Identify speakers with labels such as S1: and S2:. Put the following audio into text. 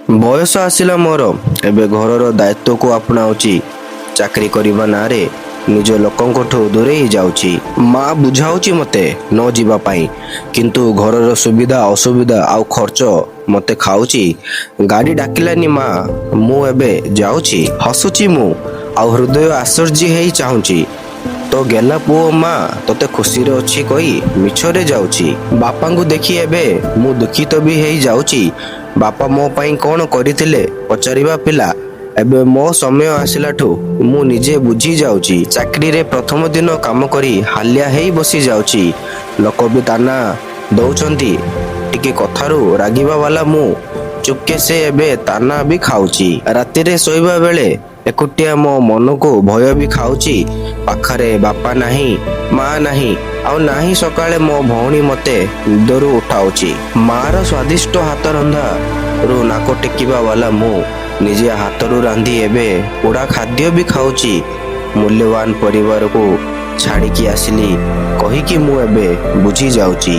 S1: ବୟସ ଆସିଲା ମୋର, ଏବେ ଘରର ଦାୟିତ୍ୱକୁ ଆପଣାଉଛି। ଚାକିରି କରିବା ନାଁରେ ନିଜ ଲୋକଙ୍କଠୁ ଦୂରେଇ ଯାଉଛି। ମା ବୁଝାଉଛି ମୋତେ ନ ଯିବା ପାଇଁ, କିନ୍ତୁ ଘରର ସୁବିଧା ଅସୁବିଧା ଆଉ ଖର୍ଚ୍ଚ ମୋତେ ଖାଉଛି। ଗାଡ଼ି ଡାକିଲାନି ମା, ମୁଁ ଏବେ ଯାଉଛି। ହସୁଛି ମୁଁ ଆଉ ହୃଦୟ ଆଶ୍ଚର୍ଯ୍ୟ ହେଇ ଚାହୁଁଛି। ତୋ ଗେଲା ପୁଅ ମା ତୋତେ ଖୁସିରେ ଅଛି କହି ମିଛରେ ଯାଉଛି। ବାପାଙ୍କୁ ଦେଖି ଏବେ ମୁଁ ଦୁଃଖିତ ବି ହେଇ ଯାଉଛି। ବାପା ମୋ ପାଇଁ କଣ କରିଥିଲେ ପଚାରିବା ପିଲା, ଏବେ ମୋ ସମୟ ଆସିଲାଠୁ ମୁଁ ନିଜେ ବୁଝି ଯାଉଛି। ଚାକିରିରେ ପ୍ରଥମ ଦିନ କାମ କରି ହାଲିଆ ହେଇ ବସି ଯାଉଛି। ଲୋକ ବି ତାନା ଦଉଛନ୍ତି। ଟିକେ କଥାରୁ ରାଗିବା ବାଲା ମୁଁ ଚୁପକେ ସେ ଏବେ ତାନା ବି ଖାଉଛି। ରାତିରେ ଶୋଇବା ବେଳେ ଏକୁଟିଆ ମୋ ମନକୁ ଭୟ ବି ଖାଉଛି। ପାଖରେ ବାପା ନାହିଁ, ମା ନାହିଁ ଆଉ ନାହିଁ। ସକାଳେ ମୋ ଭଉଣୀ ମତେ ନିଦରୁ ଉଠାଉଛି। ମାର ସ୍ୱାଦିଷ୍ଟ ହାତ ରନ୍ଧାରୁ ନାକ ଟେକିବା ବାଲା ମୁଁ ନିଜେ ହାତରୁ ରାନ୍ଧି ଏବେ ପୋଡ଼ା ଖାଦ୍ୟ ବି ଖାଉଛି। ମୂଲ୍ୟବାନ ପରିବାରକୁ ଛାଡ଼ିକି ଆସିଲି କହିକି ମୁଁ ଏବେ ବୁଝି ଯାଉଛି।